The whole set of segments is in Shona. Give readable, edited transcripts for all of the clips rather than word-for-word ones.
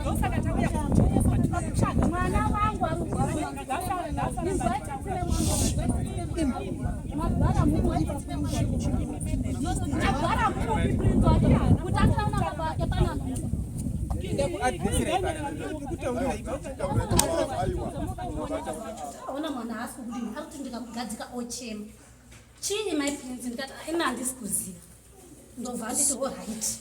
Ndosaka tauya kuzocheneswa. Tinokutsvaga. Mwana wangu agara mupi prince wacho kutangira una baba wake pana ona mwana haasi kudini ari kuti ndikamugadzika ochema. Chii my prince ndikati ina handisi kuziva. Ndobva anditi all right.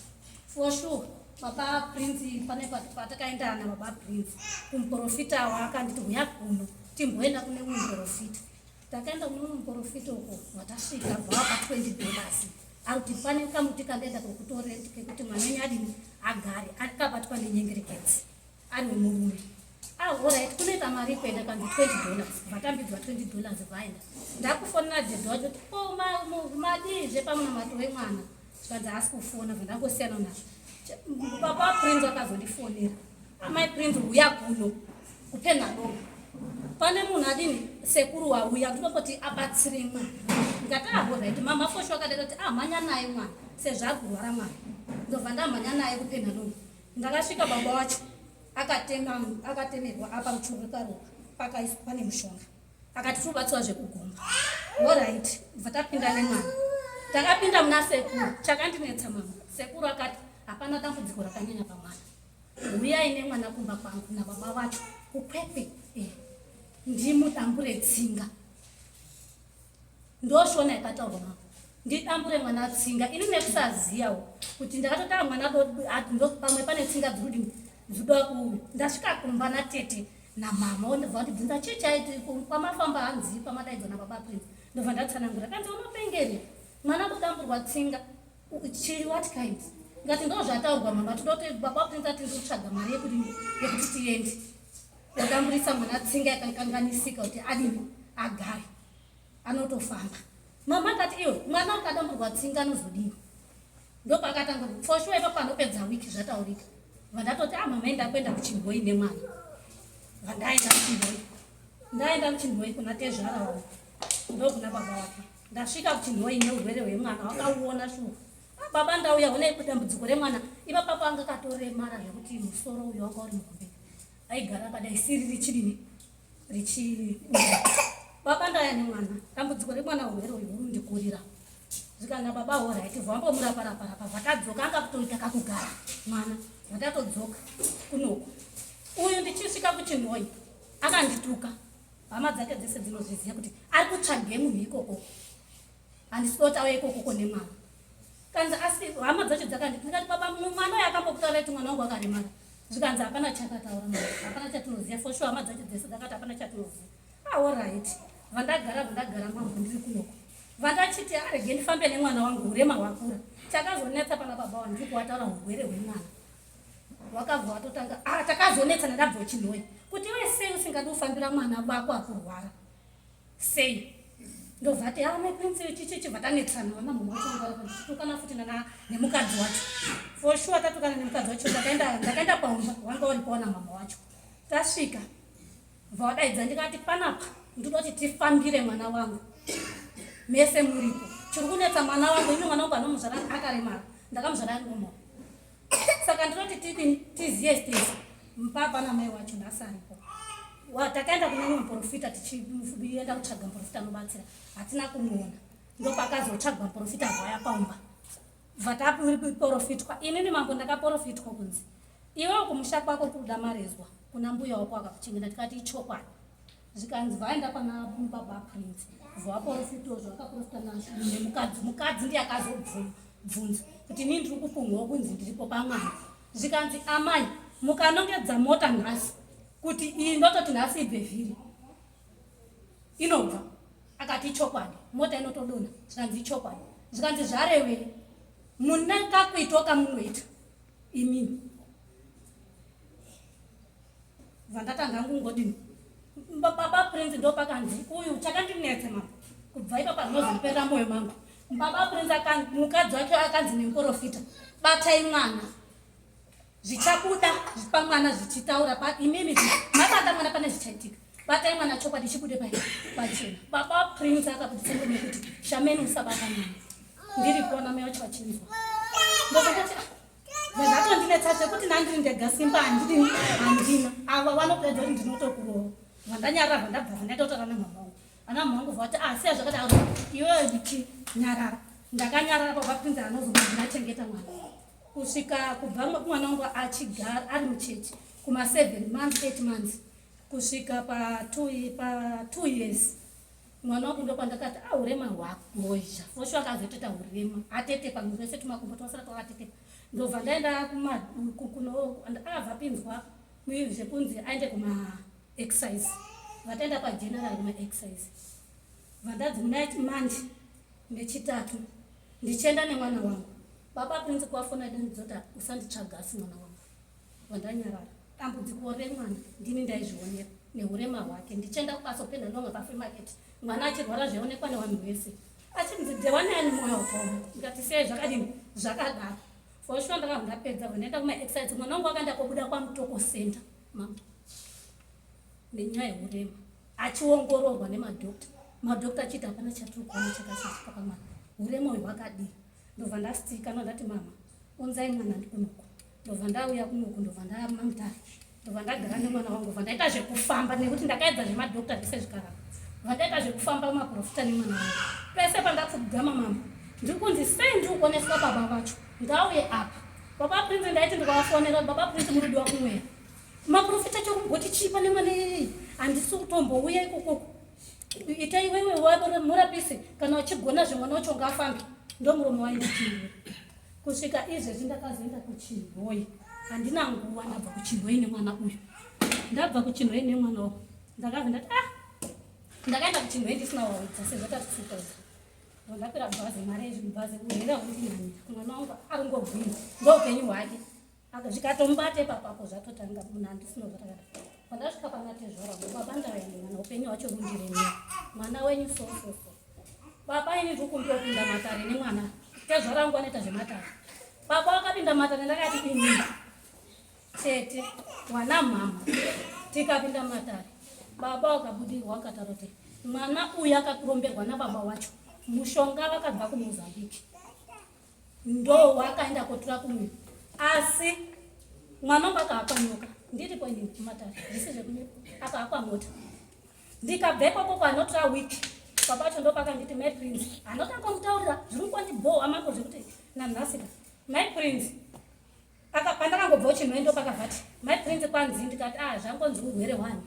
For sure baba prince pane patakaenda na baba prince kumuprofita waakanditi huya kuno timboenda kune umwe muprofita. Takaenda kune umwe muprofita uko watasvika bva $20. Ari kuti pane kamuti kandaenda kokutore kekuti mwana wenyu adini agare akabatwa nenyengerekedzi. Ari wemurume. Ah, alright, kunoita mari kuenda kanzi $20. Vatambidzwa $20 vaenda. Ndakufonera dhedhi wacho kuti ko madiizve pamunamato wemwana. Zvikanzi haasi kufona, bva ndangosiyana nazvo. Baba Prince akazondifonera. Amai Prince huya kuno kuPenhalonga. Pane munhu adini sekuru wauya ndinongoti abatsire mwana. Ndikati ah, alright, mama Fosho akadaita kuti ah, mhanya naye mwana sezvo ari kurwara mwana. Ndobva ndamhanya naye kuPenhalonga. Ndakasvika baba wacho akatema akatemerwa apa muchuruka ruka pakaiswa pane mushonga akati tinobatsirwa zvekugomba. Alright, bva tapinda nemwana. Takapinda muna sekuru, chakandinetsa mama. Sekuru akati hapana dambudziko rakanyanya pamwana. Huyai nemwana kumba kwangu nababa vacho kuKwekwe. Ndimudambure tsinga. Ndoshona yakataurwa mama. Ndidambure mwana tsinga. Ini nekusaziyawo kuti ndakatotanga mwana ndo pamwe pane tsinga dziri dzoda ku ndasvika kumba natete namama wondobva wandibvunza chii chaiti kwamafamba hanzi kwamadaidzwa nababa Prince. Ndobva ndatsanangura kanzi unopengeri mwana kudamburwa tsinga chiri what kind. Ngati ndo zvataurwa mama todoti baba Prince ati ndiri kutsvaga mari yekuti tiende. Ndadamburisa mwana tsinga yakakanganisika kuti adini agare anotofamba. Mama akati iwe mwana akadamburwa tsinga anozodini? Ndopakatanga for sure ipapo anopedza wiki zvataurika. Vandatoti ah mama enda kuenda kuChinhoyi nemwana. Vandaenda kuChinhoyi. Ndaenda kuChinhoyi kuna tezvara wangu. Ndokuna baba wake. Ndasvika kuChinhoyi neurwere hwemwana wakauona shuwa. Ah, baba ndauya honai dambudziko remwana. Ipapo anga katoremara zvekuti musoro uyu wanga uri muhombe. Aigara akadai siri richidini richi baba ndaya nemwana dambudziko remwana urwere uyu hunondikurira. Zvikana baba alright vambomurapa rapa rapa vatadzoka anga kutoita kakugara mwana vatatodzoka kunoku. Uyu ndichisvika kuChinhoyi akandituka. Hama dzake dzese dzinozviziva kuti ari kutsvage munhu ikoko. Handisi kuti auye ikoko kune mwana. Kanzi asi hama dzacho dzakanditi ndikati baba mwana uyu akambokutaura kuti mwana wangu akaremara. Zvikanzi hapana chakataura mwana. Hapana chatinoziva for sure hama dzacho dzese dzakati hapana chatinoziva. Ah alright. Vandagara mambo ndiri kunoko. Vandachiti arege ndifambe nemwana wangu urema hwakura. Chakazonetsa pana baba wangu ndiko wataura urwere hwemwana. Wakabva watotanga ah takazonetsa ndabva Chinhoyi. Kuti iwe sei usingadi kufambira mwana wako akurwara? Sei? Ndobva ati ah my prince chichi chibva tanetsana vana mama wacho vanga varipo tichitukana futi nana nemukadzi wacho. For sure tatukana nemukadzi wacho ndakaenda paumba wanga uripo na mama wacho. Tasvika vadaidza ndikati panapa ndoda kuti tifambire mwana wangu mese muripo. Chiri kunetsa mwana wangu ini mwana wangu anomuzvara akaremara ndakamuzvara ari normal. Saka ndinoti tidini tiziye tese baba namai wacho nhasi aripo. Takaenda kune mumwe muprofita tichienda kutsvaga muprofita anobatsira hatina kumuona. Ndopakazotsvagwa muprofita vaya paumba. Vataprofitwa inini mambo ndakaprofitwa kunzi iwewe kumusha kwako kuda marezwa kuna mbuya wako akakuchengeta tikati ichokwadi. Zvikanzi vaenda pana baba Prince vaprofitwa zvakaprofita nazvo nemukadzi mukadzi ndiye akazobvunza kuti inini ndiri kupumhwa kunzi ndiripo pamwana. Zvikanzi amai mukanongedza mota nhasi kuti iyi ndototi nhasi ibve vhiri inobva. Akati ichokwadi mota inotodonha. Zvikanzi ichokwadi. Zvikanzi zvarevei mune kakuitwa kamunoita imini. Vandatanga kungodini baba Prince ndopakanzi uyu chakandinetsa mama kubva ipapa zvinozondipera moyo mangu. Baba Prince mukadzi wacho akanzi nemuprofita batai mwana zvichabuda pamwana zvichitaura pa imimi mabata mwana pane zvichaitika batai mwana chokwadi chibude pachena. Baba Prince akabudisa murume kuti shameni usabata mwana ndiri kuona mai wacho vachinzwa. Ndokati Zvatondinetsa zvekuti nandiri ndega simba handidini handina. Ava vanokudaidza kuti ndinotokurova. Vandanyarara vandabva vandaita kutaura namama vangu. Ana mama vangu vati ah siya zvakadaro iwewe ndichinyarara. Ndakanyarara baba Prince anozondachengeta mwana. Kusvika kubva mwana wangu achigara ari mucheche kuma 7 months 8 months kusvika pa 2 years. Mwana wangu ndopandakati ah urema hwagozha fosho akazotoita urema atetepa mwiri wese tumakumbo twasara twakatetepa ndobva ndaenda kuno akabva pinzwa zvekunzi aende kuma exercise vataenda pageneral kuma exercise vandadzi muna mandi nechitatu ndichienda nemwana wangu baba prince kwafona dandidzota usanditsvaga asi mwana wangu Vandanyarara. Dambudziko remwana ndini ndaizvionera nehurema hwake ndichienda kubasa kupenda ndonga pafree market mwana achirwara zvaionekwa nevanhu vese achinzi dewanani mwoyo wakaoma ndikati sei zvakadini zvakadaro for sure ndakabva ndapedza bva ndaenda kumaexercise mwana wangu akaenda kobuda kwamutoko center mama nenyaya yeurema achiongororwa nemadhokta madhokta achiti hapana chatiri kuona chakashatika pamwana urema uyu hwakadii ndobva ndastika ndati mama unzai mwana ndikunoku ndobva ndauya kunoku ndobva ndamamutare ndobva ndagara nemwana wangu bva ndaita zvekufamba nekuti ndakaedza zvemadhokta zvese zvikaramba bva ndaita zvekufamba maprofita nemwana wangu pese pandapfugama mama ndiri kunzi sei ndiri kuoneswa baba vacho ngauye apa baba prince ndaiti ndikavafonera baba prince murudiwa kumweya maprofita chokumboti chii pane mwana iyeye handisi kutombouya ikokoko ita iwewe murapise kana uchigona zvemwana wacho ngaafambe ndomuromo waindipindura Kusvika izvezvi ndakazoenda kuChinhoyi, handina nguva ndabva kuChinhoyi nemwana uyu. Ndabva kuChinhoyi nemwana uyu ndakabva ndati ah, ndakaenda kuChinhoyi ndisina waudza sezvo tatisukaudza ndakwira bhazi mari yezvibhazi urwere hundinyanyira mwana wangu ari ngogwina ndoupenyu hwake zvikatombata ipapapo zvatotanga munhu handisina zvatakada pandasvika pana tezvara baba ndavaende mwana upenyu hwacho hundiremera mwana wenyu so so so Baba ini ndiri kumbira kupinda matare nemwana. Tezvara wangu anoita zvematare. Baba wakapinda matare ndakati ini tete wana mama tikapinda matare. Baba wakabudirwa akataura kuti mwana uyu akakuromberwa nababa wacho mushonga vakabva kuMozambique ndo wakaenda kotora kumwe asi mwana wangu akahakwa nyoka ndiripo ini kumatare zvisi zvekunyepa akahakwa mota Ndikabva ikoko kwanotora week baba acho ndopakanditi mai Prince anotanga kumutaurira zviri kundibhowa mambo zvekuti nanhasi ka mai Prince aka pandakangobva uchinhoi ndopakavati mai Prince kwanzi ndikati ah zvangonzi urwere hwani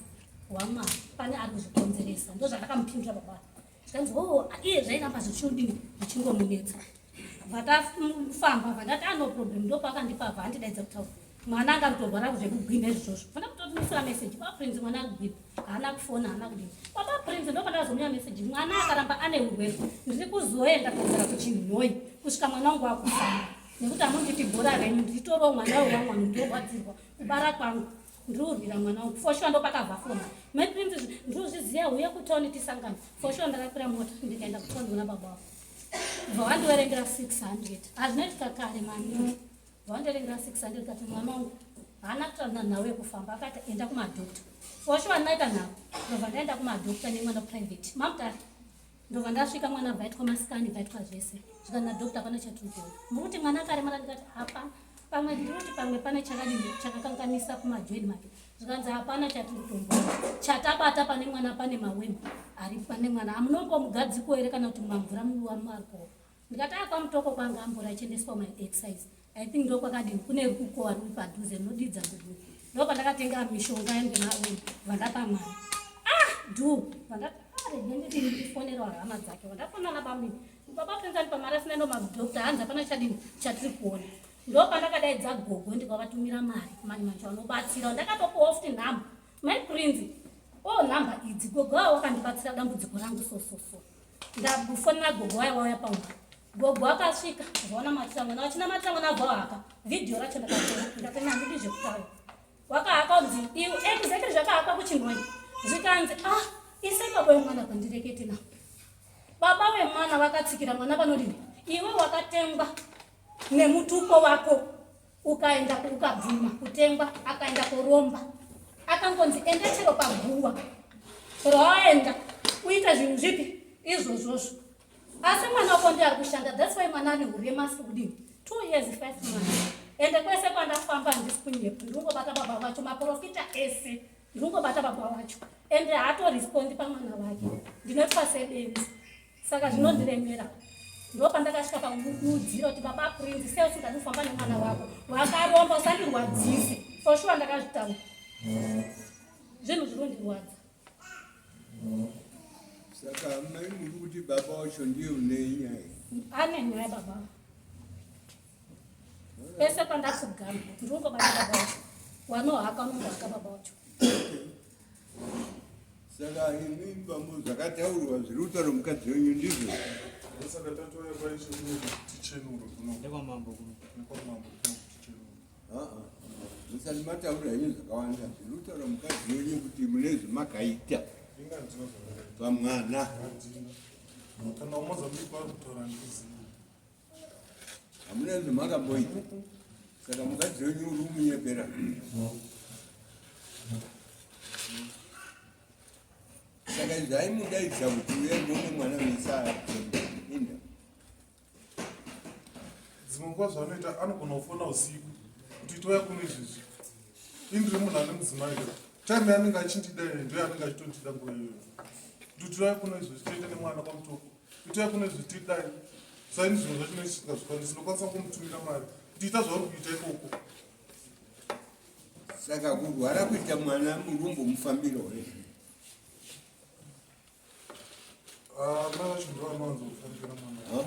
hwamwari pane ari kuzvikonzeresa ndozvandakamupindura baba zvikanzi oh iye zvairamba zvichidini zvichingomunetsa vatafamba vandati ano ah, problem ndopakandipa bva andidaidza kutaura mwana anga kutorwara zvekugwina izvozvo fana kutotimisira message baba prince mwana akugwina haana kufona haana kudini baba prince ndopandakazomuya message mwana akaramba ane urwere ndiri kuzoenda kogara kuchinhoyi kusvika mwana wangu akufamba nekuti anonditi bhora renyu nditorowo mwana uyu wamwana ndorwadzirwa kubara kwangu ndirikurwira mwana wangu for sure ndopakabva fona mai prince ndinozviziva huye kutauni tisangane for sure ndakakwira mota ndikaenda kutauni kuna baba wavo bva wandiverengera 600 hazvinoitika kare mani bva wandiverengera 600 kati mwana wangu haana kutaura nhau yekufamba akati enda kumadhokta for sure ndinaita nhau ndobva ndaenda kumadhokta nemwana private mamutari ndobva ndasvika mwana bvaitwa masikani bvaitwa zvese zvikati nadhokta hapana chatiri kuona muri kuti mwana akaremara ndikati hapana pamwe ndiri kuti pamwe pane chakadini chakakanganisa kumajoini make zvikanzi hapana chatiri kutomboona chatabata pane mwana pane mawemu ari pane mwana amunombomugadziko here kana kuti mamvura muarikowo ndikati akwamutoko kwanga ambora achiendeswa maexercise I think ndokwakadini kune rukukowa ruri padhuze rinodidza gugu ndopandakatenga mishonga yangu maoil vandapa mwana ah du vandati ah rege nditi ndifonerwa hama dzake vandafona nabamini baba penzani pamari asina ndo madokta hanzi hapana chadini chatiri kuona ndopandakadaidza gogo ndikavatumira mari mani manje vanobatsira ndakatopuwa futi nhamba mai prince o oh, nhamba idzi gogo avo vakandibatsira dambudziko rangu so so so ndafonera gogo vaya vauya paumba gogo akasvika vaonamatira mwana vachinamatira mwana vahaka vhidhiyo racho ndakatora ndikati handidi zvekutaura wakahaka kunzi iwe exactly zvakahakwa kuchinhoyi zvikanzi ah isai baba wemwana kwandirekete na baba wemwana vakatsikira mwana vanodini iwe wakatengwa nemutupo wako ukaenda ukabvuma kutengwa akaenda koromba akangonzi enda chero paguwa rawaenda uita zvinhu zvipi izvozvozvo asi mwana wako ndiye ari kushanda thats why mwana ane urema asi kudini 2 years 5 months. Ende kwese kwandafamba handisi kunyepa, ndingobata baba vacho, maprofita ese ndingobata baba vacho, ende haatorespondi pamwana wake, ndinoitwa sebenzi, saka zvinondiremera. Ndopandakasvika pakuudzira kuti baba Prince, sei usingadi kufamba nemwana wako wakaromba, usandirwadzise. For sure ndakazvitaura, zvinhu zviri kundirwadza. Saka mai muri kuti baba wacho ndiye une nyaya? Ane nyaya baba. Pese pandakugama ndingobata baba wacho, wanohaka unongohaka baba wacho. Saka imi bambo, zvakataurwa zviri kutaura mukadzi wenyu ndizvo? Saka tatouya kwaishe kuno kuti tichenurwe kuno. Ndekwamambo kuno. Nekwamambo kuno kuti tichenurwe. Aa, musati mataura henyu zvakawanda, zviri kutaura mukadzi wenyu kuti mune zvamakaita Inga ndina zvandakaita. pamwana. Handina. Kana uMozambique vari kutaura handizivi. Hamuna zvamakamboita, saka mukadzi wenyu uri kumunyepera. Saka zvaimudaidza kuti uye ndione mwana mesaya inda? Dzimwe nguva zvanoita, anogona kufona usiku kuti itouya kuno izvezvi. Ini ndiri munhu ane mudzimai. Time yaanenge achindida iyoyo ndiyo yaanenge achitondida nguva iyoyo, kuti touya kuno izvezvi, tiende nemwana kwaMutoko, itouya kuno izvezvi, tidai. Saini zvinhu zvacho nesingazvikwanisi, ndokwanisa kumutumira mari kuti ita zvauri kuita ikoko. Saka kurwara kuita mwana muri kumbomufambira here? Ah, mai vacho ndo vanowanza kufambira mwana. Ha?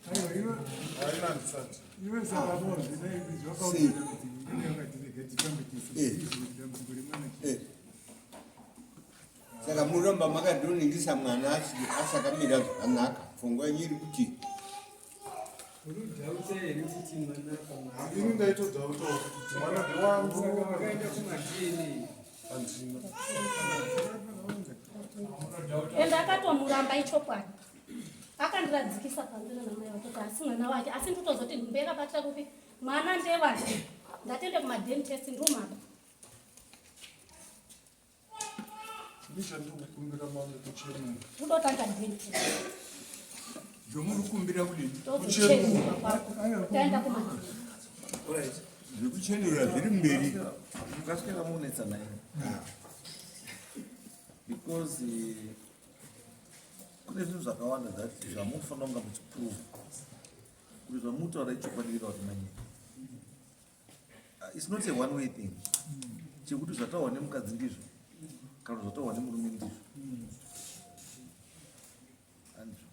Aiwa, iwe. Haina, handisati. Iwe Sei? saka dambudziko remwana. Saka muramba makadoningisa mwana asakamira zvakanaka, pfungwa yenyu iri kuti? Unodoubta here kuti mwana pamwana? Ini ndaitodoubtawo kuti mwana ndewangu. Saka wakaenda kumaDNA? Handina. Ende akatomuramba, ichokwadi. Akandiradzikisa pamberi namai vake kuti asi mwana wake, asi nditozoti nhumbu yakabatira kupi, mwana ndewake. Ndatende kumaDNA test, ndomada. Ini chandiri kukumbira mambo kuchenura. Ndodotanga DNA test. Zvomuri kukumbira kudini? Tozochenuka kwako, taenda kumaDNA. Alright. Zvekuchenura zviri mberi. Mukaswera munetsa naye because kune zvinhu zvakawanda that zvamunofanira kunga muchiprove kuti zvamutaura ichokwadi kana kuti manyika. It's not a one way thing chekuti zvataurwa nemukadzi ndizvo kana zvataurwa nemurume ndizvo, handizvo.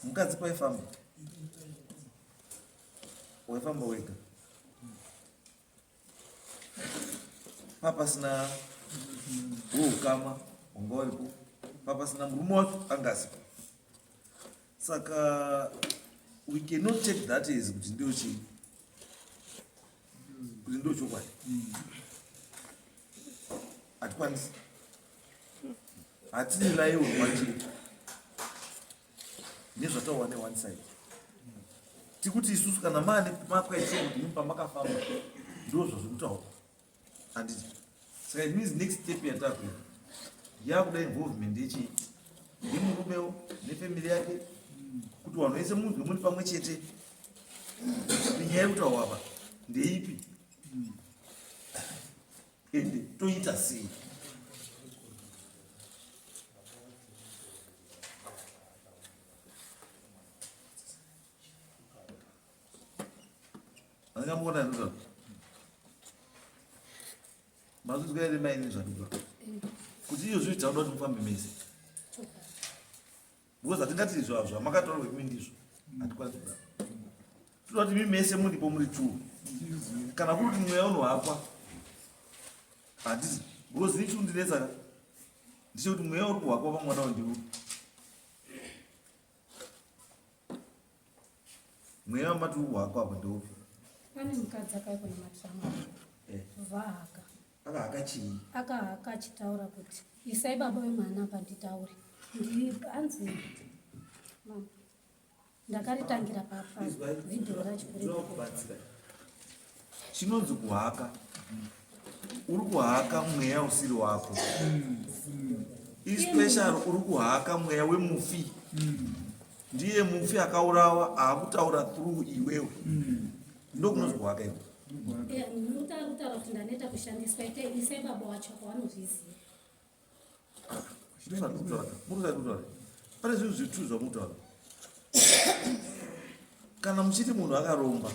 Mukadzi paifamba, waifamba wega, papasina woukama wanga waripo, papasina murume wacho anga asipo. Saka we cannot take that as kuti ndio chii, kuti ndio chokwadi. Hatikwanisi, hatirelaiwo kwachiri nezvataurwa neone side. Tikuti isusu kana maane makwaiswa kuti imi pamakafamba ndo zvazviri kutaurwa, handiti? Saka it means next step yatakuita yakuda involvement yechii, yemurumewo nefamily yake, kuti vanhu vese munzwe muri pamwe chete kuti nyaya yekutaurwa apa ndeipi ende toita sei. Angamuona ndizvo mazvizwa here maini zvandikuda kuti iyo zvii tauda kuti mufambe mese, because hatingati zvamakataurwa imi ndizvo, hatikwanisi kudaro. Toda kuti imi mese muripo, muri two. Kana kuri kuti mweya unohakwa, handiti? Because ini chikundinetsa ka ndechekuti mweya uri kuhakwa pamwana wandiwo mweya wamati uri kuhakwa apa ndeupi? Pane mukadzi akauya kunamatira mwana. Vahaka. Akahaka chii? Akahaka achitaura kuti isai baba wemwana apa nditaure. Hanzi mama, ndakaritangira pavhidhiyo racho. Ndinokubatsira. Chinonzi kuhaka, uri kuhaka mweya usiri wako, especially uri kuhaka mweya wemufi. Ndiye mufi akaurawa akutaura through iwewe. Ndokunonzi kuhaka iko. Mutari kutaura kuti ndaneta kushandiswa ite isai baba wacho kwavanozviziva. Ndozvandikutaura. Pane zvinhu zvitu zvamutaura. Kana muchiti munhu akaromba,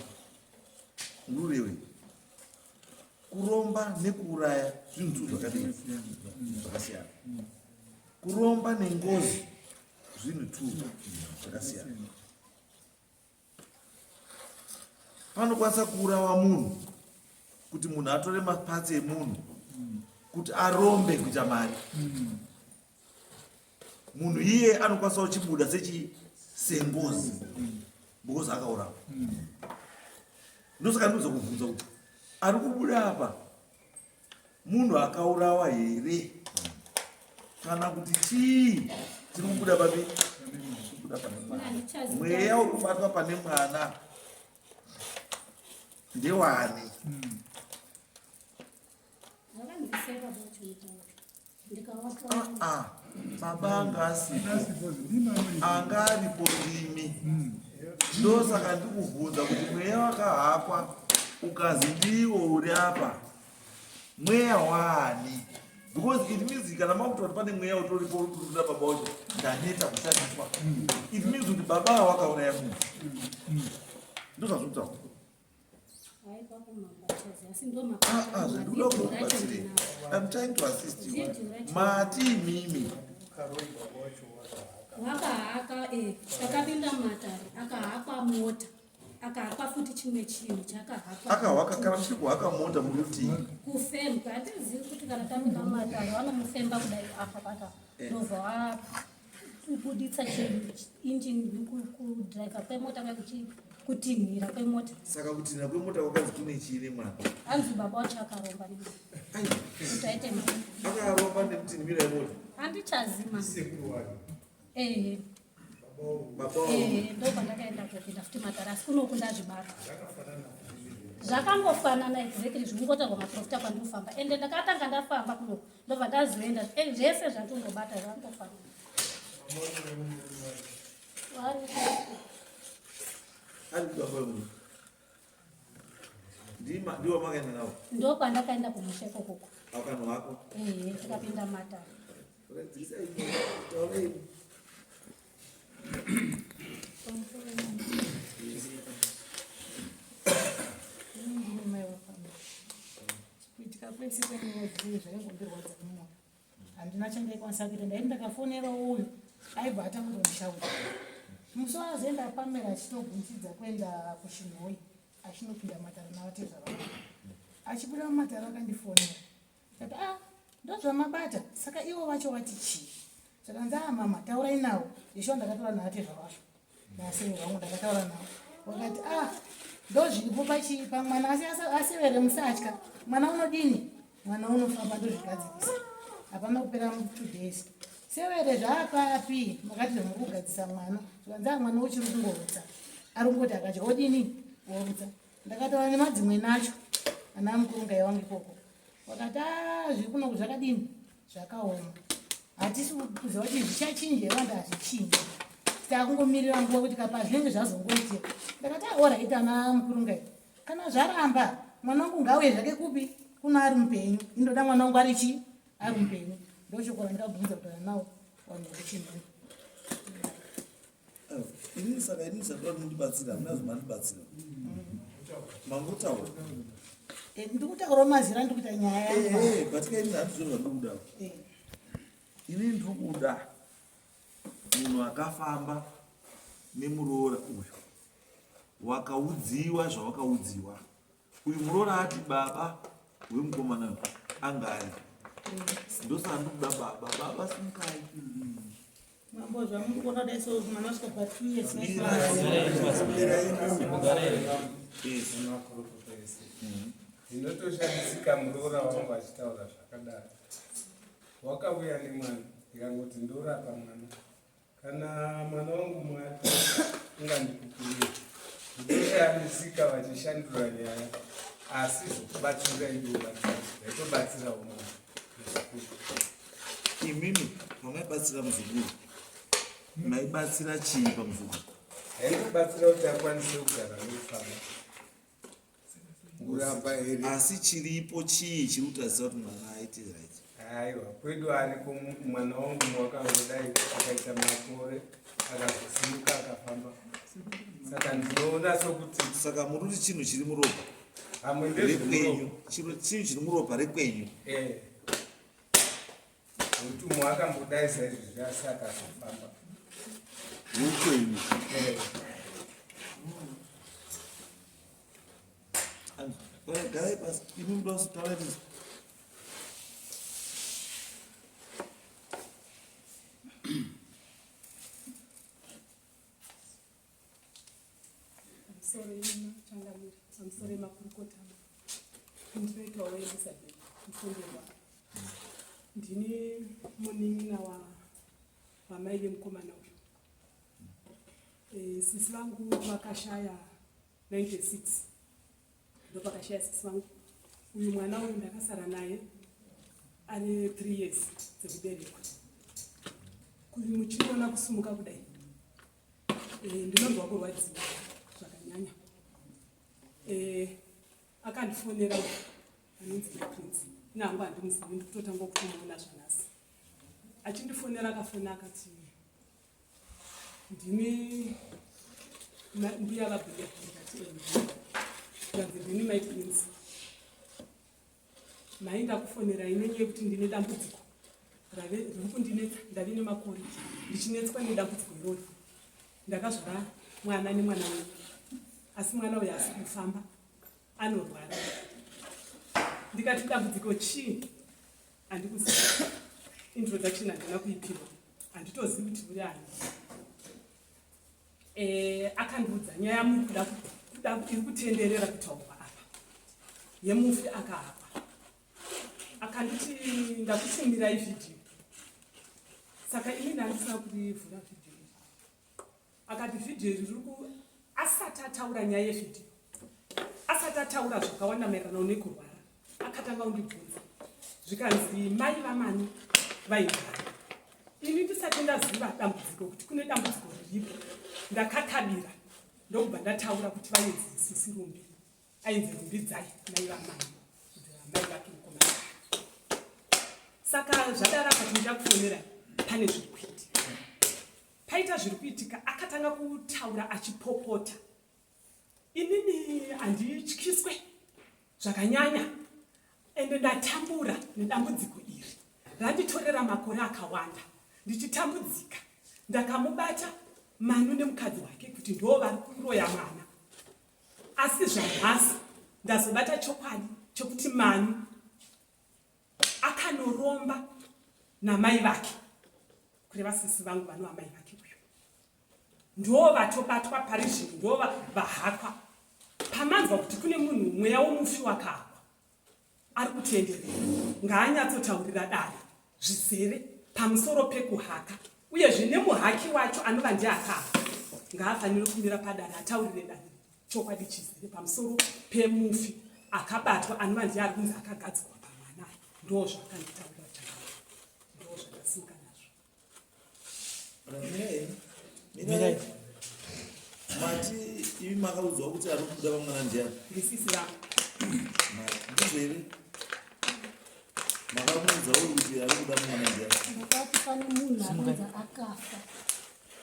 mururewe. Kuromba nekuuraya zvinhu tu zvakadii? Zvakasiyana. Kuromba nengozi zvinhu tu zvakasiyana. Panokwanisa kuurawa munhu kuti munhu atore mapatsi emunhu kuti arombe kuita mari. Munhu iye anokwanisa kuchibuda sechi sengozi because akaurawa. Ndosaka ndinoza kubvunza kuti ari kubuda apa munhu akaurawa here kana kuti chii chiri kubuda papi? Kubuda pane mwana. Mweya uri kubatwa pane mwana ndewani? Ah, ah, baba anga asipo, anga aripo ndimi. Ndosaka ndikubvunza kuti mweya wakahakwa ukazi ndiwo uri apa, mweya waani? Because it means kana makuti pane mweya utoripo uri kuda baba wacho, ndaneta kushandiswa. It means kuti baba ava wakauraya munhu. Ndozvazvokutaura. Zvandikuda kukubatsirei. I'm trying to assist you. Mati imimi. Wakahaka takapinda mumatare akahakwa mota akahakwa futi chimwe chinhu chakahakwa. Akahwaka kana muchiri kuhaka mota murutii? Kufembwa hatizivi kuti kana tapinda mumatare vanomufemba kudai apa paka ndobva wabuditsa injini kudhiraivha kwemota kutinhira kwemota. Saka kutinhira kwemota kwakanzi kune chii nemwana? Hanzi baba wacho akaromba kuti aite mari. Akaromba nekutinhira yemota? Handichazima. Ehe. Ndo pandakaenda kopinda futi matare asi kunoku ndazvibata. Zvakangofanana exactly zvikungotaurwa maprofita kwandinofamba. Ende ndakatanga ndafamba kunoku ndobva ndazoenda zvese zvandingobata zvangofanana. Ndiwo makaenda nawo? Ndo kwandakaenda kumusha ikokoko. Akanhu wako? Ehe, tikapinda matare. Kuitika kwese kwenyaya dzii zvaingondirwadza mumwoyo. Handina chandaikwanisa kuita, ndaiti ndakafonera uyu aibva atanga kutondishauta. Musi waazoenda Pamela achitogunzidza kuenda kuChinhoyi achinopinda matare navatezvara vangu. Achibuda mumatare akandifonera. Ndikati ah ndozvamabata saka ivo vacho vati chii? Zvakanzi ah mama taurai navo. Ndisho ndakataura navatezvara vacho. Nasei vangu ndakataura navo. Vakati ah ndozviripo pachii pamwana asi asevere musatya. Mwana unodini? Mwana unofamba ndozvigadzirisa. Hapana kupera 2 days. Severe zvaapapi makati zvamuri kugadzisa mwana. Zvikanzi ah mwana uchiri kungorutsa. Ari kungoti akadya odini? Worutsa. Ndakataura nemadzimwe nacho ana mukurungai wangu ikoko. Vakati ah zviri kunoku zvakadini? Zvakaoma. Hatisi kuziva kuti zvichachinja here vanhu hazvichinji. Takungomirira nguva kuti kapa zvinenge zvazongoitika. Ndakati ah alright ana mukurungai. Kana zvaramba mwana wangu ngauye zvake kupi? Kuno ari mupenyu. Indoda mwana wangu ari chii? Ari mupenyu. Ndoshoko randakabvunza kutaura nawo vanhu vekuChinhoyi. Inini saka inini saka mundibatsira hamuna zvamandibatsira. Mangotaura. Ndikutaura mazira ndikuita nyaya yangu. But kai inini handizvo zvandikuda. Inini ndiri kuda munhu akafamba nemuroora uyu wakaudziwa zvawakaudziwa. Uyu muroora ati baba wemukomana anga aripo. Ndosaka ndikuda baba. Baba simukai. Mambo zvamuri kuona dai so mwana wasvika pa 2 years. Ndinotoshamisika muroora wangu achitaura zvakadaro. Wakauya nemwana ndikangoti ndorapa mwana. Kana mwana wangu mwati ungandipupurira. Ndinoshamisika vachishandura nyaya asi zvokubatsira indobatsira. Ndaitobatsirawo mwana. Imimi mamaibatsira muzukuru. Maibatsira chii pamuzukuru? Ndaitobatsira kuti akwanise kugara nekufamba. Kurapa here? Asi chiripo chii chiri kutadzisa kuti mwana aite right? Aiwa, kwedu ariko mwana wangu wakangodai akaita makore akazosimuka akafamba. Saka ndinoona sokuti Saka muri kuti chinhu chiri muropa pamwe rekwenyu, ndezvemuropa. chinhu chiri muropa rekwenyu. Eh. Nokuti umwe akambodai saizvozvi asi akazofamba. Wekwenyu. Eh. Garai pasi, imi muda kuzotaura kuti Pamusoro yemachangamire, pamusoro yemakurukota, ndinoitwawo Elizabeth Mufundirwa. Ndini munin'ina wamai vemukomana uyu. Sisi vangu vakashaya 96, ndopakashaya sisi vangu. Uyu mwana uyu ndakasara naye ane 3 years dzekuberekwa. Muchiona kusumuka kudai, ndinonzwa kurwadziwa zvakanyanya. Akandifonera anonzi Prince, nangu handimuzivi, ndikutotanga kutomuona zvanhasi. Achindifonera akafona akati ndini mbuya vaBhuya, ndikati ndikanzi ndini mai Prince. Mai ndakufonerai nenyaya yekuti ndine dambudziko riri kundinetsa, ndave nemakore ndichinetswa nedambudziko irori. Ndakazvara mwana nemwana wenyu, asi mwana uyu haasi kufamba, anorwara. Ndikati dambudziko chii? Handikuziva, introduction handina kuipiwa, handitozivi kuti uri ani. Akandiudza nyaya muri kuda iri kutenderera kutaurwa apa yemufi akahakwa. Akanditi ndakutumirai vhidhiyo, saka ini ndandisina kurivhura vhidhiyo iri. Akati vhidhiyo iri riri asati ataura nyaya yevhidhiyo, asati ataura zvakawanda maererano nekurwara, akatanga kundibvunza zvikanzi mai vamani vairwara. Ini ndisati ndaziva dambudziko kuti kune dambudziko riripo, ndakakabira ndokubva ndataura kuti vainzi sisi Rumbi, ainzi Rumbidzai mai vamani, mai vake mukomana. Saka zvadaro akati ndichakufonera pane zviri kuitika. Paita zviri kuitika akatanga kutaura achipopota. Inini handityiswe zvakanyanya, ende ndatambura nedambudziko iri randitorera makore akawanda ndichitambudzika. Ndakamubata Manu nemukadzi wake kuti ndo vari kuroya mwana, asi zvanhasi ndazobata chokwadi chekuti Manu akanoromba namai vake, kureva sisi vangu vanova mai vake uyu, ndo vatobatwa pari zvino, ndo vahakwa. Pamanzwa kuti kune munhu mweya womufi wakahakwa ari kutenderera, ngaanyatsotaurira dare zvizere pamusoro pekuhaka, uyezve nemuhaki wacho anova ndiye akahaka ngaafanire kumira padare ataurire dare chokwadi chizere pamusoro pemufi akabatwa anova ndiye ari kunzi akagadzikwa pamwana. Ndo zvakanditaurira chaizvo, ndo zvakasimuka nazvo. Mirai. Mati imi makaudzwa kuti ari kubuda pamwana ndiani? Ndisisi vangu. Ndizvo here? Makamuudza uyu kuti ari kuda mwana ndiani? Ndakati pane munhu anonzi akafa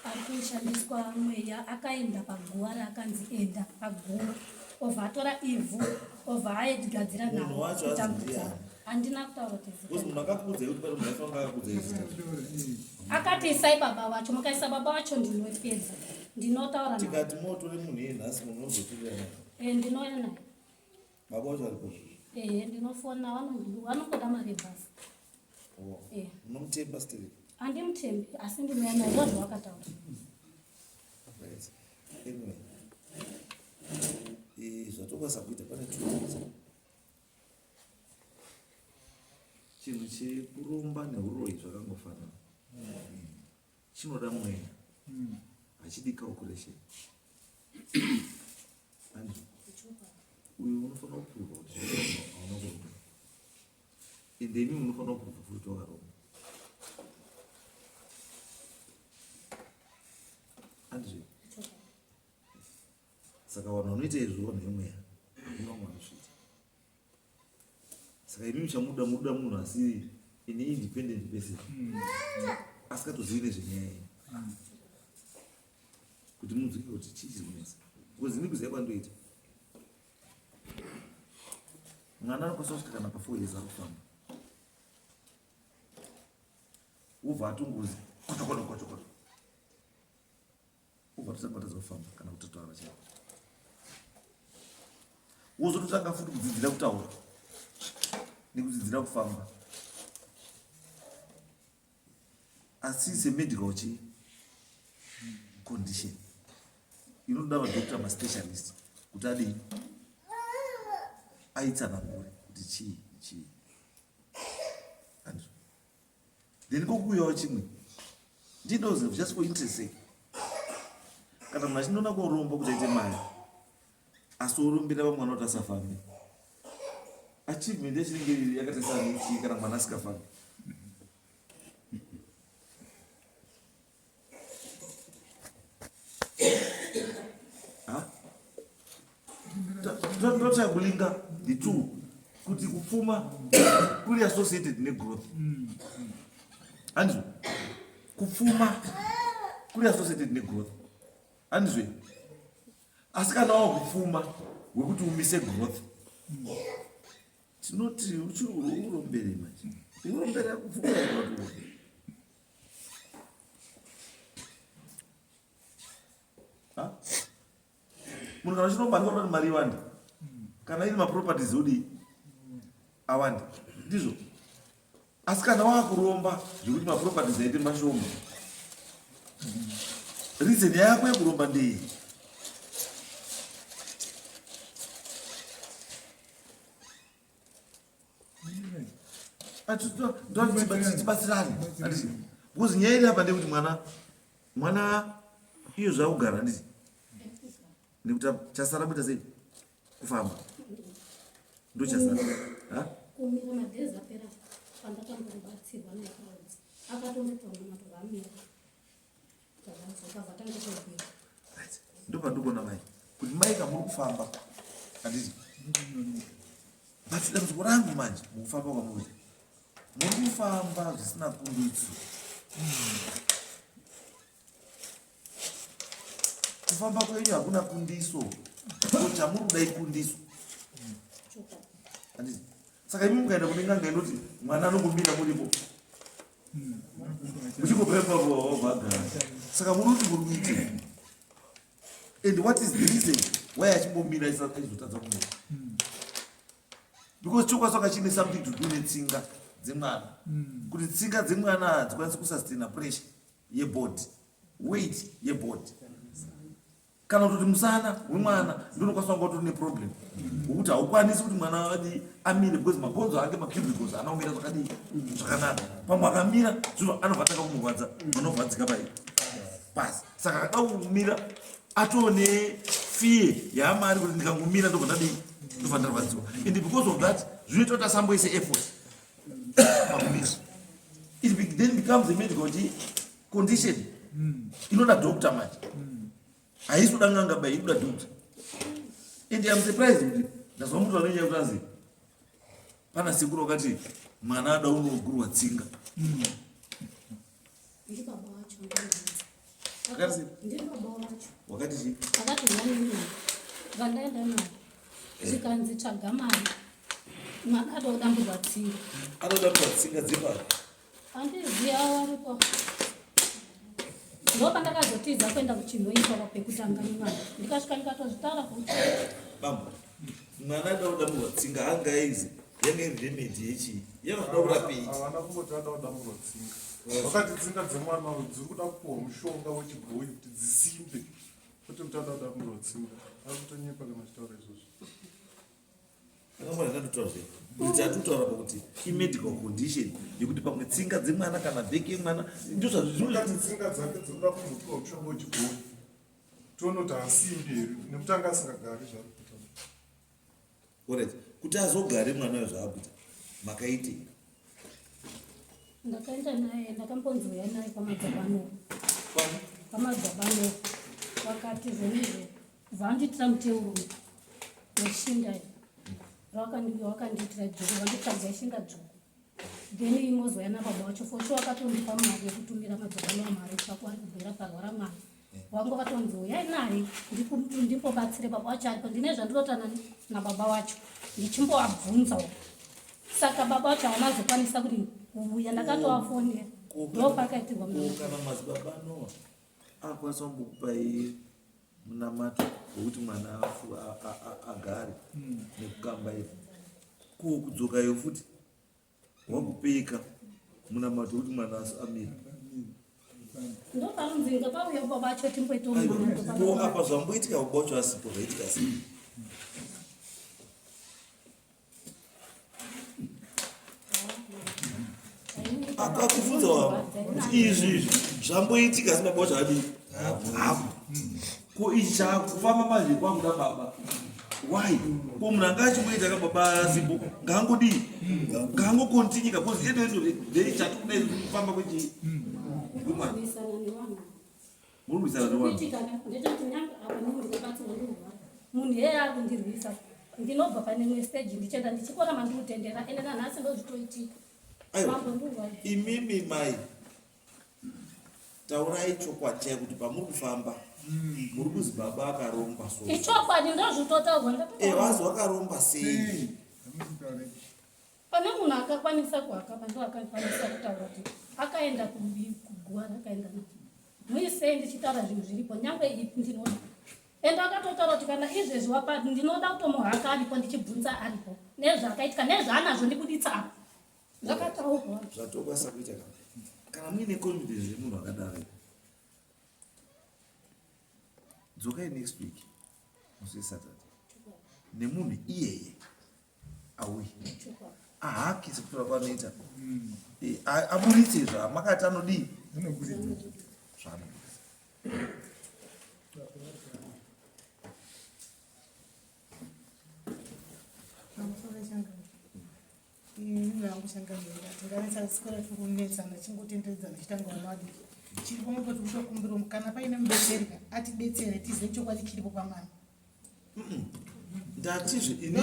ari kushandiswa mweya, akaenda paguva raakanzi enda paguva, obva atora ivhu obva aigadzira Munhu wacho anzi ndiani? Handina kutaura kuti zita. Because munhu akakuudzai kuti pane munhu aifanira akakuudzai zita. Akati isai baba vacho, mukaisa baba vacho ndinopedza, ndinotaura naye. Tikati motore munhu iye nhasi, munhu unozotirira naye. Ndinouya naye. Baba vacho aripo? Ehe, ndinofona, vanongoda mari yebhasi. Oh. Unomutemba still? Handimutembi, asi ndinouya naye, ndo zvavakataura. Right. Anyway. Zvatokwanisa kuita pane tuita chinhu chekuromba neuroyi zvakangofanana, chinoda mweya, hachidi calculation. Andrew, uyu unofanira kuprova kuti hauna kuromba, ende imi munofanira kuprova futi wakaromba. Saka vanhu vanoita izvo vanhu vemweya, hakuna vamwe vanozviita. Saka imi muchamuda muda munhu asiri an independent person, asikatozivi nezvenyaya iyi, kuti munzwike kuti chii chiri kunetsa. Because ini kuziva kwandoita, mwana anokwanisa kusvika kana pa4 years ari kufamba, wobva atongozi kotokoto kotokoto, wobva atotanga kutadza kufamba kana kutotaura chaiko, wozototanga futi kudzidzira kutaura nekudzidzira kufamba. Asi semedical chi condition inotoda madoctor, maspecialist, kuti adii, aitsanangure kuti chii chii. Andizvo? Then kokuuyawo chimwe ndinoziva, just for interest sake, kana munhu achindoona koromba kuti aite mari, asi orumbira vamwana kuti asafambe, achievement yachinenge yakaita chii kana mwana asikafambi? Ndotya kulinga the two, kuti kupfuma kuri associated negrowth, handizvo? Kupfuma kuri associated negrowth, handizvo? Asi kana wakupfuma wekuti umise growth, tinoti uchiri urombere manje. Urombere kupfuma here kuti urombere? Ha? Munhu kana uchiromba ndikoda kuti mari iwande, kana iri maproperties odii awande, ndizvo? Asi kana wakuromba zvekuti maproperties aite mashoma, reason yako yekuromba ndei? Tibatsirane, handiti? Because nyaya iri apa ndeyekuti mwana iyo zvakugara, handiti? Nekuti chasara kuita sei? Kufamba ndochasara. Ha? Kumira madhezi apera pandakambobatsirwa naekaudzi, akatondotaura matovamira takabva tangotobwira. Right. Ndopandikuona mai kuti mai kamuri kufamba, handiti? But dambudziko rangu manje, mukufamba kwamuri, muri kufamba zvisina kunditso. Kufamba kwenyu hakuna kundiso, chamuri kuda ikundiso, handiti? Saka imi mukaenda kune n'anga inoti mwana anongomira muripo muchingobva, saka muri kuti muri kuitei? And what is the reason why achimbomira aizotadza kumira? Because chokwaswaka chine something to do netsinga dzemwana, kuti tsinga dzemwana hadzikwanisi kusustaina pressure yebody, weight yebody, kana kutoti musana wemwana ndonokwanisa kunga utori neproblem wekuti haukwanisi kuti mwana adi amire, because mabhonzo ake, macubicles, haana kumira zvakadii zvakanaka. Pamwe akamira zvino anobva atanga kumurwadza, mwana obva adzika pai pasi. Saka akada kumira atone fear yaamari kuti ndikangomira ndobva ndadii, ndobva ndarwadziwa. And because of that zvinoita kuti asamboise effort pakumira. It then becomes a medical condition inoda doctor manje. Haisi kuda n'anga bai, ikuda doctor. And am surprised kuti ndazwa mutu anonya kuti anzi pana sekuru wakati mwana ada unogurwa tsinga. Ndiri baba wacho andiudza. Akati sei? Ndiri baba wacho. Wakati chii? Akati nani vandaenda naye, zvikanzi tsvaga mari, mwana ada kudamburwa tsinga. Anodamburwa tsinga dzepari? Handizivi, avo varipo. Ndo pandakazotiza kuenda kuChinhoyi pava pekutanga nemwana, ndikasvika ndikatozvitaura. Bambo, mwana ada kudamburwa tsinga, anga izi yanga iri remedy yechii? Yanga kuda kurapei? Havana kungoti ada kudamburwa tsinga. Vakati tsinga dzemwana uyu dziri kuda kupuhwa mushonga wechibhoyi kuti dzisimbe, kwete kuti ada kudamburwa tsinga. Ari kutonyepa kana achitaura izvozvo. Akamwana ndatotaura zve kuti tatutaura pakuti imedical condition yekuti pamwe tsinga dzemwana kana bheki yemwana ndozvazvizvino. Vakati tsinga dzake dziri kuda kumbopiwa mushonga wechibhoyi, tione kuti hasimbi here, nekuti anga asingagari zvaari kuita. Alright, kuti azogare mwana uyo zvaakuita, makaitei? Ndakaenda naye, ndakambonzouya naye kwamadzabano. Kwani? Kwamadzabano, vakati zvonizvo. Vandiitira muteuro weshinda wakandiitira dzvuku, vanditsvaga shinda dzvuku. Then imozouya nababa wacho for sure akatondipa mari yekutumira madzibaba mari kwako ari kubhera parwara mwana. Wangu vatonzi uyai naye ndimbobatsire baba wacho aripo ndine zvandinotana nababa wacho ndichimbovabvunzawo. Saka baba wacho havana kuzokwanisa kuti kuuya ndakatovafonera ndopakaitirwa kana madzibaba Noah akwanisa kumbokupai munamato wekuti mwana agare nekukambaira ko kudzoka iyo futi wakupeka munamato wekuti mwana amire ndopanonzi ngapauya baba acho timboita ko apa zvamboitika baba wacho asipo zvaitika sei akakubvunza wavo kuti izvi izvi zvamboitika asi baba wacho adii hapo ko ichi chakufamba manje kwakuda baba why ko munhu anga achimboita ka baba asipo ngaangodii ngaangokontinyika bcause edendei chatikuda kufamba kwechii kwemwana muri kurwisana nevanhu munhu iyeye ari kundirwisa ndinobva pane imwe stage ndichienda ndichikora mandikutendera ende nanhasi ndozvitoitika imimi mai taurai chokwadi chai kuti pamuri kufamba muri kuzi baba akaromba so ichokwadi ndozvitotaurwa eh, wazi wakaromba sei Pane munhu akakwanisa kuhakama ndo akakwanisa kutaura kuti akaenda kuguva rakaenda muisei ndichitaura zvinhu zviripo nyangwe ipi ndinoda ende akatotaura kuti kana izvezvi wapa ndinoda kutomuhaka aripo ndichibvunza aripo nezvaakaitika nezvaanazvo ndibuditsa apa zvakataurwa zvatokwanisa kuita kana kana muine confidence yemunhu akadaro dzokai next week musi wesaturday nemunhu iyeye auye ahaki sekutora kwanoita eh, aburitse zvamakati anodii zvaanoburitsa tinganesaswera chingotenderedzana chitanga vana vadiki chiripo mukoti kutokumbira kana paine mubetseri atibetsere tizive chokwadi chiripo pamwana ndatizve ini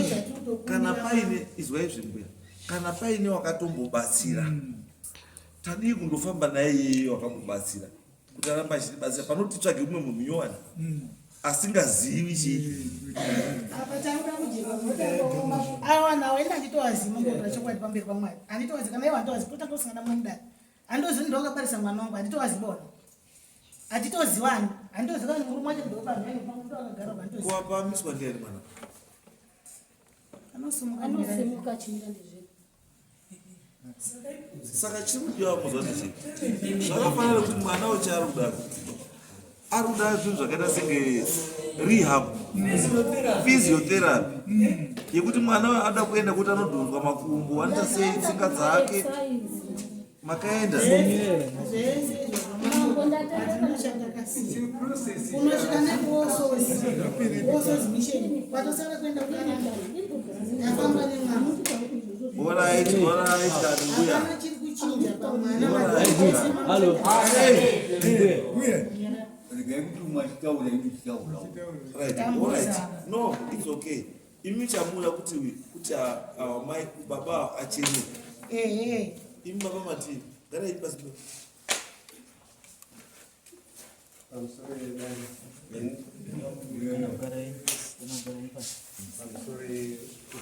kana paine izwai zvimbuya kana paine wakatombobatsira mm. tadii kundofamba naye iyeye wakambobatsira kuti aramba achitibatsira panoti titsvage umwe munhu nyowani mm. asingazivi chii awa nawo ende anditowazivi mambotora chokwadi pamberi pamwari anditowazi kana iwo anditowazi totangosangana mumudare andozivi ndowakabarisa mwana wangu anditowazi bona hatitoziwani handitoziwani murume wacho ndopaakagara kuwapamiswa ndiani mwana anosimuka anosimuka achimira ndezve saka chiri kudiwa muzwa ndechii zvakafanira kuti mwana wacho ari kuda ari kuda zvinhu zvakaita senge rehab physiotherapy yekuti mwana ada kuenda kuti anodhonzwa makumbo anoita sei tsinga dzake makaenda unosvika nekuosozi mission watosara kuenda kukaranda yafamba nemwana orit orit kani mbuya hapana chiri kuchinja pamwana Halo. Regai kuti umwe achitaura ini ndichitaura. Right, alright. No, it's okay. Imi chamuda kuti kuti awa mai baba achene. Ehe. Imi baba mati garai pasi. Pamusoro pamusoro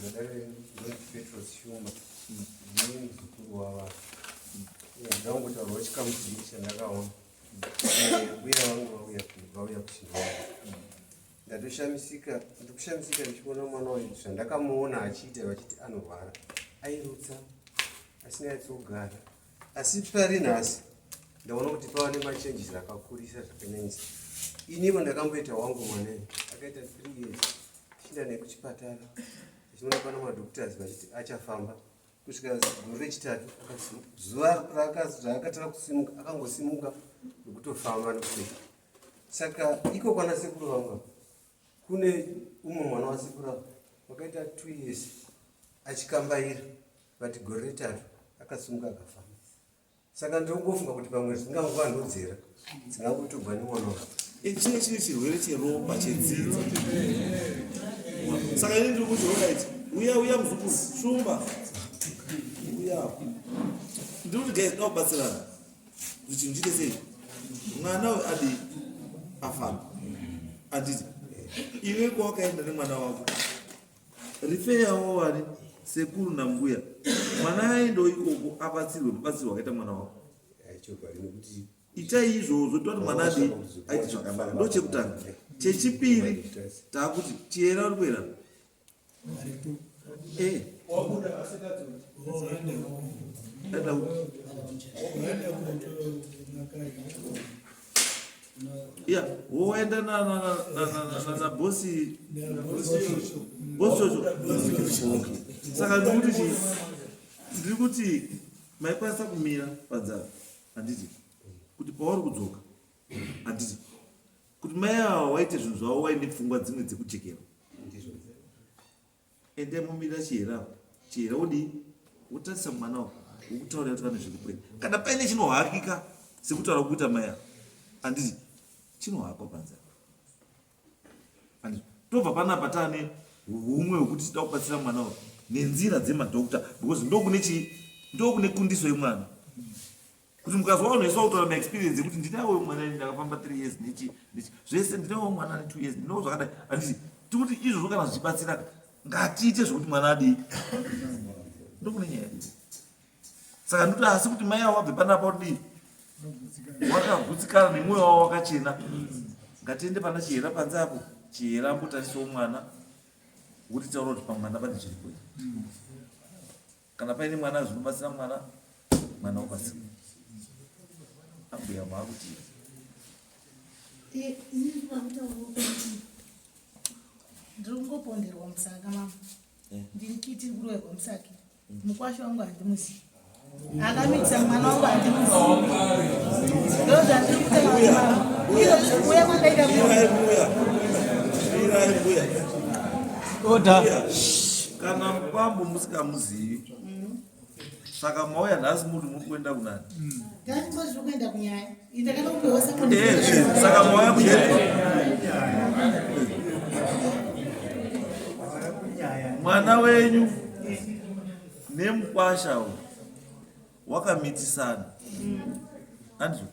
zvadare ndinonzi Petros Shumba ndini muzukuru wava ndangotaurawo chikamu chidiki chandakaona mbuya vangu vauya vauya kuchinhoro ndatoshamisika ndikushamisika ndichiona mwana uyu zvandakamuona achiita vachiti anorwara airutsa asinganyatsogara asi pari nhasi ndaona kuti pava nemachanges akakurisa zvakanyanyisa inivo ndakamboita wangu mwana akaita three years tichienda naye kuchipatara tichiona pana madoctors vachiti achafamba kusvika gore rechitatu zuva raakatanga kusimuka akangosimuka nekutofamba nekutoita saka iko kwana sekuru vangu kune umwe mwana wasekuru ava wakaita two years achikambaira but gore retatu akasimuka akafamba saka ndiri kungofunga kuti pamwe zvinganguva ndodzera dzingangotobva nemwana wa. Eh, chinenge chiri chirwere cheropa chedzinza. Saka ini ndiri kuti alright, uya uya muzukuru, shumba. Uya. Ndiri kuti guys, dakubatsirana. Kuti chinhu chiite sei? Mwana uyu adii? Afambe. Anditi. Iwe kwawakaenda nemwana wako. Rifeyawo wani sekuru nambuya. Mwana aendewo ikoko abatsirwe mabatsirwe akaita mwana wako. Itai izvozvo toti mwana adii aite zvakanaka. Ndochekutanga. Chechipiri takuti chiyera uri kuera. Eh. Enda ya woenda nabosi bosi chocho. Saka ndikuti chii? Ndiri kuti maikwanisa kumira panzara handiti kuti pauri kudzoka handiti kuti mai ava waite zvinhu zvavo waine pfungwa dzimwe dzekujekera. Endai momirira chihera apo. Chihera wodii? Wotarisa mwana wako wokutaurira kuti pane zviri kure. Kana paine chinohakika sekutaura kuita mai ava handiti chinohakwa panze apa. Handiti tobva panapa taane humwe hwekuti tida kubatsira mwana uyu nenzira dzemadhokta because ndokune chii ndokune kundiso yemwana. Kuti mukazwa vanhu vese vakutaura maexperience ekuti ndinawo mwana ini ndakafamba 3 years nechi nechi zvese ndinawo mwana ane 2 years ndinawo zvakadai handiti tikuti izvozvo kana zvichibatsira ngatiite zvekuti mwana adii ndokune nyaya saka ndikuti asi kuti mai avo vabve panapa kudii wakagutsikana nemwoyo wavo wakachena ngatiende pana chihera panze apo chihera ambotarisawo mwana wokuti taura kuti pamwana pane zviripo Kana paine mwana zvinobatsira mwana, mwana obatsira. Ambuya maakuti eh, ini ndinoda kutaura kuti ndiri kungoponderwa musaka mama. Eh. Ndiri kiti kuroerwa musaki. Mukwasha wangu handimuzivi. Akamitisa mwana wangu handimuzivi. Ndozvandiri kutaura mama. Izvo kuuya kwandaita mbuya. Mirai mbuya. Order. Kana mukwambo musikamuzivi saka mauya nhasi muri muri kuenda kunani? Tandingozviri kuenda kunyaya. Eh, saka mauya kunyaya. Mwana wenyu nemukwasha uyu wakamitisana. Andrew.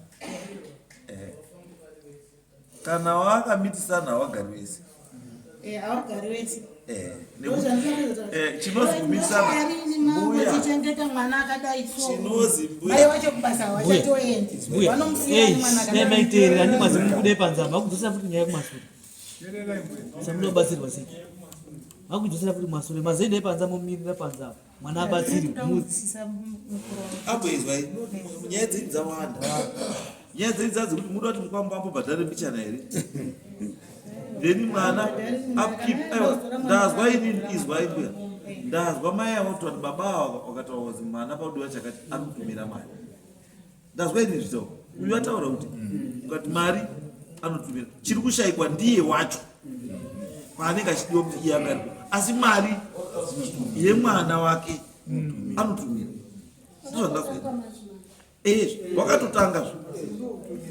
Eh. Kana wakamitisana hawagari wese. Eh, hawagari wese. Eh, eh, chinozi kumitisana. Mbuya. Chichengeta mwana akadai so. Chinozi mbuya. Mai wacho kubasa hawachatoendi. Vanomusiya mwana akadai. Mai teerera ndi mazimu kude panza vakudzosera futi nyaya kumashure. Samunobatsirwa sei? Vakudzosera futi kumashure. Mazoenda panza momirira panza. Mwana abatsiri. Apo izwai. Nyaya dzenyu dzawanda. Nyaya dzenyu dzadzi kuti muda kuti mukwambo ambobhadhare mbichana here? Then mwana upkeep. Aiwa, ndazwa ini izwai mbuya. Ndazwa mai avo kuti baba ava wakataura kuti mwana paudiwa chakati anotumira mari. Ndazwa ini zvitaura. Uyu ataura kuti ukati mari anotumira. Chiri kushaikwa ndiye wacho. Paanenge achidiwa kuti iye anga aripo. Asi mari yemwana wake anotumira. Ndizvo zvandazwa. Eh, wakatotanga zve.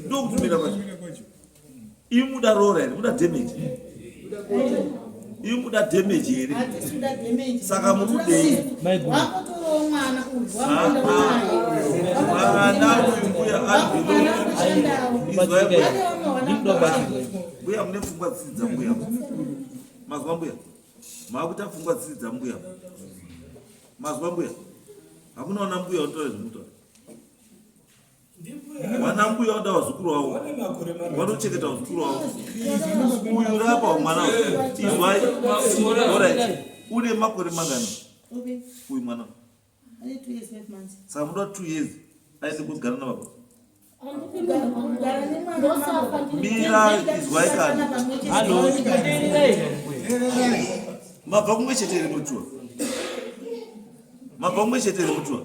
Ndokutumira kwacho. Imi muda roora here? Muda damage? Imi muda damage here? Saka murikudei? Mwana uyu mbuya mbuya mune pfungwa dzisiri dzambuya. Mazwa mbuya? Makuita pfungwa dzisiri dzambuya. Mazwa mbuya? Hakuna wana mbuya unotaura zvemutaura. Wana mbuya wada vazukuru wavo. Wanochengeta vazukuru wavo. Uyu rapa mwana izwai. Alright. Une makore mangani? Uyu mwana. Saka muda 2 years aende kugara nababa. Mira izwai kani. Hello. Mabva kumwe chete here mutuwa? Mabva kumwe chete here mutuwa?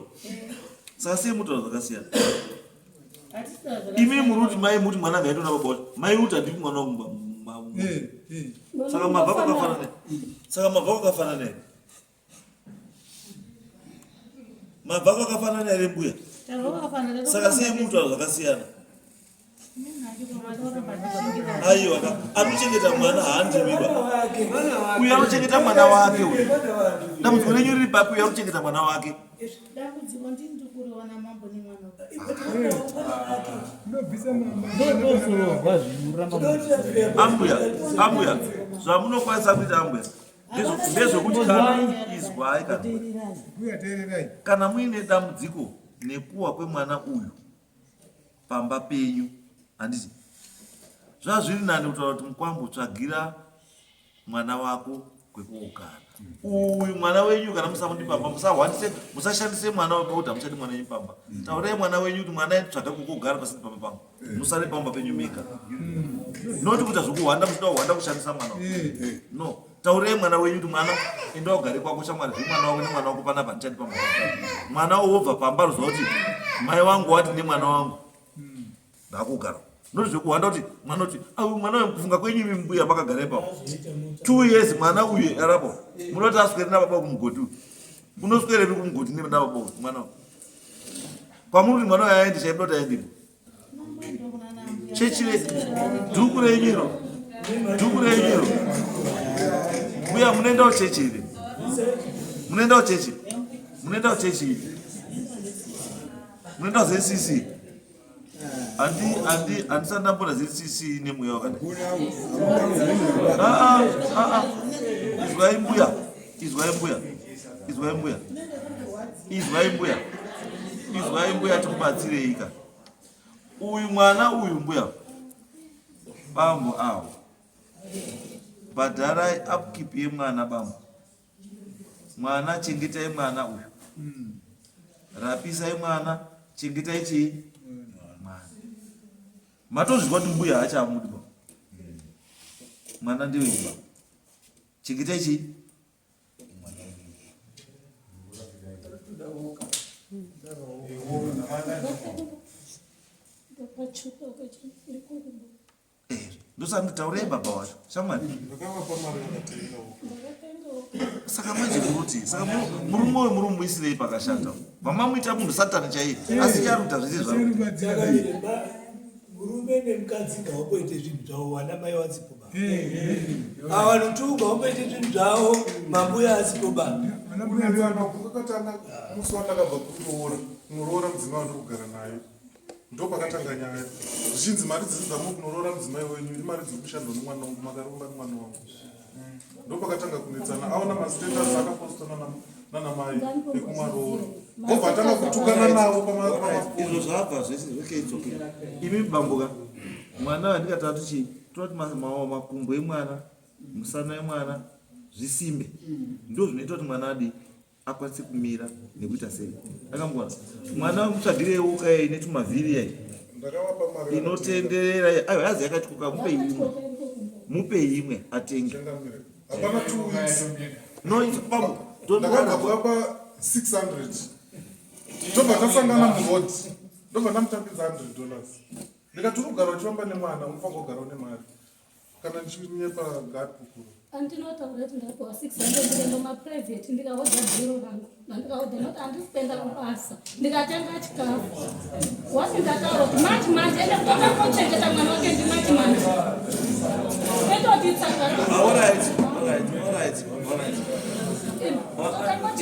Saka sei mutaura zvakasiyana? Imi muri kuti mai muti mwana ngaende nababa wacho. Mai uti handidi mwana wangu. Saka mabva kwakafanana. Saka mabva kwakafanana here? Mabva kwakafanana here mbuya? Saka sei mutaura zvakasiyana? Aiwa ka anochengeta mwana haandimiba. Uyu anochengeta mwana wake uyu. Dambudziko renyu riri papi uyu anochengeta mwana wake. Dambudziko ndini ndikuriona mambo nemwana. Ambuya, ambuya, zvamunokwanisa kuita ambuya ndezvekuti kana izwai kana kana muine dambudziko nekuwa kwemwana uyu pamba penyu handiti zvazviri nani kutaura kuti mukwambo tsvagira mwana wako kwekuogara uyu mwana wenyu kana musamudi pamba musahwandise musashandise mwana wako kuti hamuchadi mwana wenyu pamba taurai mwana wenyu kuti mwana tsvaga kwekugara pasini pamba pangu musare pamba penyu mega not kuita zvekuhwanda muchida kuhwanda kushandisa mwana no taurai mwana wenyu kuti mwana enda ugare kwako shamwari zvemwana wako nemwana wako panapa ndichadi pamba mwana wobva pamba ruziva kuti mai wangu wati nemwana wangu ndakugara not zvekuhwanda kuti mwana kuti au mwana uyu kufunga kwenyu imi mbuya makagara ipapo two years mwana uyu arapo munoti aswere nababa kumugodhi uyu unoswerepi kumugodhi nababa uyu mwana uyu kwamuri kuti mwana uyu aende chaibuda kuti aendepi chechi dhuku renyu iro dhuku renyu iro mbuya munoendawo chechi here munoendawo chechi munoendawo chechi here munoendawo zcc handi handi handisati ndambona zcc nemweya wakadai ah, ah, ah, izwai mbuya izwai mbuya izwai mbuya izwai mbuya izwai mbuya tikubatsirei ka uyu mwana uyu mbuya bambo awo bhadharai upkeep yemwana bambo mwana chengetai mwana uyu rapisai mwana chengetai chii mwana matozviziva kuti mbuya haachamudi ba mwana ndewenyu baba chengetai chii Ndosaka nditaurei baba wacho shamwari. Saka manje muruti saka murume uyu muri kumuisirei pakashata. Mamamuita munhu satani chaiye asi charuta zvese zvaro. Murume nemukadzi ngawamboite zvinhu zvavo vana mai vasipo ba. Ava vanhu tu ngawamboite zvinhu zvavo mambuya asipo ba. Kwakatanga musi wandakabva kuroora kunoroora mudzimai wandiri kugara naye. Ndopakatanga nyaya zvichinzi mari dzese dzamuri kunoroora mudzimai wenyu imari dziri kushandwa nemwana wangu makaromba nemwana wangu. Ndopakatanga kunetsana aona mastatus akapostwa nana mai ekumaroora obva atanga kutukana navo pamaizvo zvabva zvese okay it's okay imi bamboka mwana wandikatatu chii toti makumbo emwana musana emwana zvisimbe ndozvinoita kuti mwana adii akwanise kumira nekuita sei akambowana mwana mutsvagireiwo kai netumavhiri yai inotenderera aiwa yazi yakatyoka mupe imwe mupe imwe atenge hapana two weeks no it's bambo ndakabva kuvapa 600 ndobva tasangana muroad ndobva ndamutambidza 100 dollars ndikati uri kugara uchifamba nemwana unofanira kugara une mari kana ndichinyepa ngaapupure Andinotaura kuti ndapiwa 600 ndikaenda maprivate ndikahodha bhero rangu ndandikahodha noti handisi kuenda kubasa ndikatenga chikafu wati ndataura kuti manje manje ende kutoka kochengeta mwana wake ndimanje manje etoti tsaka Alright, alright, alright, alright.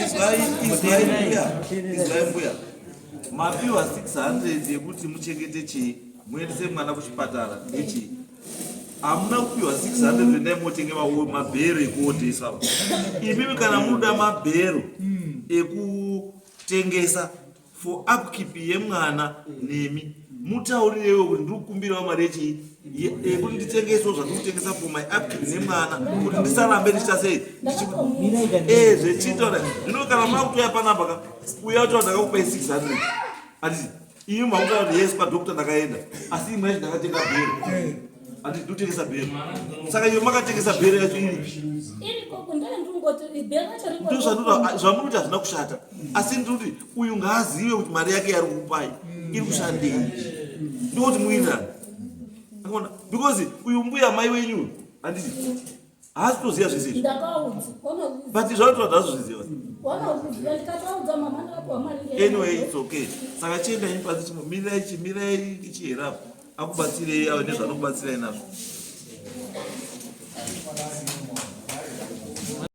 Izwai, izwai mbuya, izwai mbuya. Mapiwa 600 yekuti muchengete chii? Muendese mwana kuchipatara nechii? Hamuna kupiwa 600 endai motenge mabhero ekuodhesa. Imimi kana munoda mabhero ekutengesa for upkeep yemwana nemi mutaurirewo kuti ndiri kukumbirawo mari yechii yekuti nditengesewo zvandiri kutengesa for my upkeep nemwana kuti ndisarambe ndichita sei eh, zvechiita zvino kana makutoya panapa ka uya utaura ndakakupai 600 handiti Iyo makuta kuti yes kwa doctor ndakaenda asi imwe yacho ndakatenga bhero. Eh. Andi ndotengesa bhero. Saka iyo makatengesa bhero yacho iri. Iri koko ndale ndingoti bhero racho riko. Ndozvandinoda zvamuri kuti hazvina kushata. Asi ndiri kuti uyu ngaazive kuti mari yake yari kukupai iri kushandei. Ndikuti muwirirane. Akaona because uyu mbuya mai wenyu handiti haasi kutoziva zvese izvi but zvakutoda hazozviziva anyway it's okay saka chienda imi pasi chimbo mirai chimirai chiherapo. Akubatsirei ave nezvaanokubatsirai nazvo.